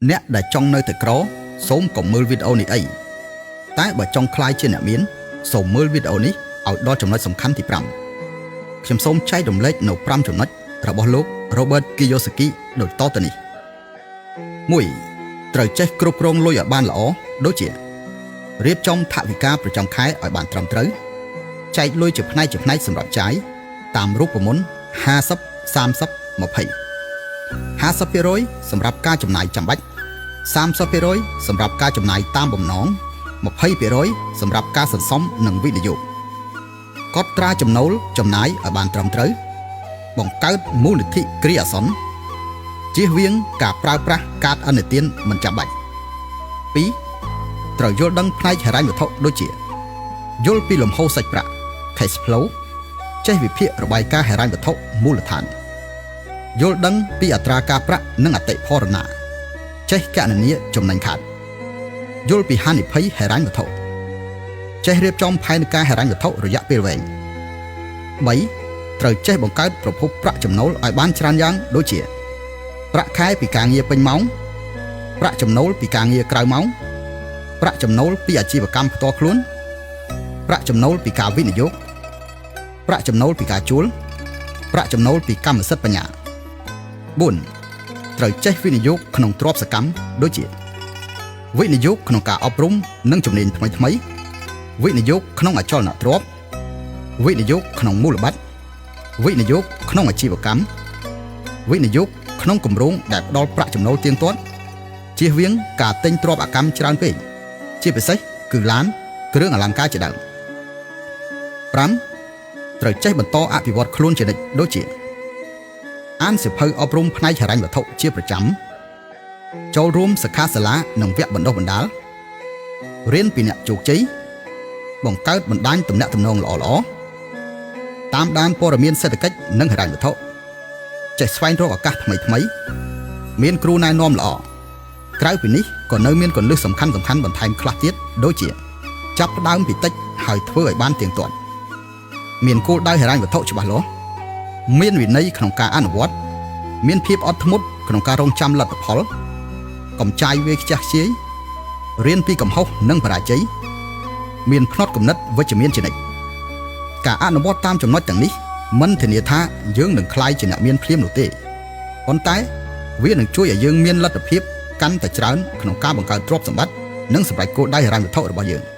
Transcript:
អ្នកដែលចង់នៅតែក្រសូមកុំមើលវីដេអូនេះអីតែបើចង់ក្លាយជាអ្នកមានសូមមើលវីដេអូនេះឲ្យដល់ចំណុចសំខាន់ទី5ខ្ញុំសូមចែករំលែកនៅ5ចំណុចរបស់លោក Robert Kiyosaki ដូចតទៅនេះ1ត្រូវចេះគ្រប់គ្រងលុយឲ្យបានល្អដូចជារៀបចំថវិកាប្រចាំខែឲ្យបានត្រឹមត្រូវចែកលុយជាផ្នែកជាផ្នែកសម្រាប់ចាយតាមរូបមន្ត50 30 20 50%សម្រាប់ការចំណាយចាំបាច់30%សម្រាប់ការចំណាយតាមបំណង20%សម្រាប់ការសន្សំនិងវិនិយោគកត់ត្រាចំណូលចំណាយឲ្យបានត្រឹមត្រូវបង្កើតមូលនិធិគ្រាអាសន្នជៀសវាងការប្រើប្រាស់កាតឥណទានមិនចាំបាច់2ត្រូវយល់ដឹងផ្នែកហិរញ្ញវត្ថុដូចជាយល់ពីលំហូរសាច់ប្រាក់ cash flow ចេះវិភាគរបាយការណ៍ហិរញ្ញវត្ថុមូលដ្ឋានយល់ដឹងពីអត្រាការប្រាក់និងអតិផរណាចេះគណនាចំណេញខាតយល់ពីហានិភ័យហិរញ្ញវត្ថុចេះរៀបចំផែនការហិរញ្ញវត្ថុរយៈពេលវែង3ត្រូវចេះបង្កើតប្រភពប្រាក់ចំណូលឲ្យបានច្រើនយ៉ាងដូចជាប្រាក់ខែពីការងារពេញម៉ោងប្រាក់ចំណូលពីការងារក្រៅម៉ោងប្រាក់ចំណូលពីអាជីវកម្មផ្ទាល់ខ្លួនប្រាក់ចំណូលពីការវិនិយោគប្រាក់ចំណូលពីការជួលប្រាក់ចំណូលពីកម្មសិទ្ធិបញ្ញា4ត្រូវចេះវិនិយោគក្នុងទ្រព្យសកម្មដូចជាវិនិយោគក្នុងការអប់រំនិងជំនាញថ្មីៗវិនិយោគក្នុងអចលនទ្រព្យវិនិយោគក្នុងមូលបត្រវិនិយោគក្នុងអាជីវកម្មវិនិយោគក្នុងគម្រោងដែលផ្ដល់ប្រាក់ចំណូលទៀងទាត់ជៀសវាងការទិញទ្រព្យអកម្មច្រើនពេកជាពិសេសគឺឡានគ្រឿងអលង្ការជាដើម5ត្រូវចេះបន្តអភិវឌ្ឍខ្លួនជានិច្ចដូចជាអានសៀវភៅអប់រំផ្នែកហិរញ្ញវត្ថុជាប្រចាំចូលរួមសិក្ខាសាលានិងវគ្គបណ្ដុះបណ្ដាលរៀនពីអ្នកជោគជ័យបង្កើតបណ្ដាញទំនាក់ទំនងល្អៗតាមដានព័ត៌មានសេដ្ឋកិច្ចនិងហិរញ្ញវត្ថុចេះស្វែងរកឱកាសថ្មីៗមានគ្រូណែនាំល្អក្រៅពីនេះក៏នៅមានគន្លឹះសំខាន់ៗបន្ថែមខ្លះទៀតដូចជាចាប់ផ្ដើមពីតិចហើយធ្វើឲ្យបានទៀងទាត់មានគោលដៅហិរញ្ញវត្ថុច្បាស់លាស់មានវិន័យក្នុងការអនុវត្តមានភាពអត់ធ្មត់ក្នុងការរងចាំលទ្ធផលកុំចាយវាយខ្ជះខ្ជាយរៀនពីកំហុសនិងបរាជ័យមានផ្នត់គំនិតវិជ្ជមានជានិច្ចការអនុវត្តតាមចំណុចទាំងនេះមិនធានាថាយើងនឹងក្លាយជាអ្នកមានភ្លាមនោះទេប៉ុន្តែវានឹងជួយឲ្យយើងមានលទ្ធភាពកាន់តែច្រើនក្នុងការបង្កើតទ្រព្យសម្បត្តិនិងសម្រេចគោលដៅហិរញ្ញវត្ថុរបស់យើង។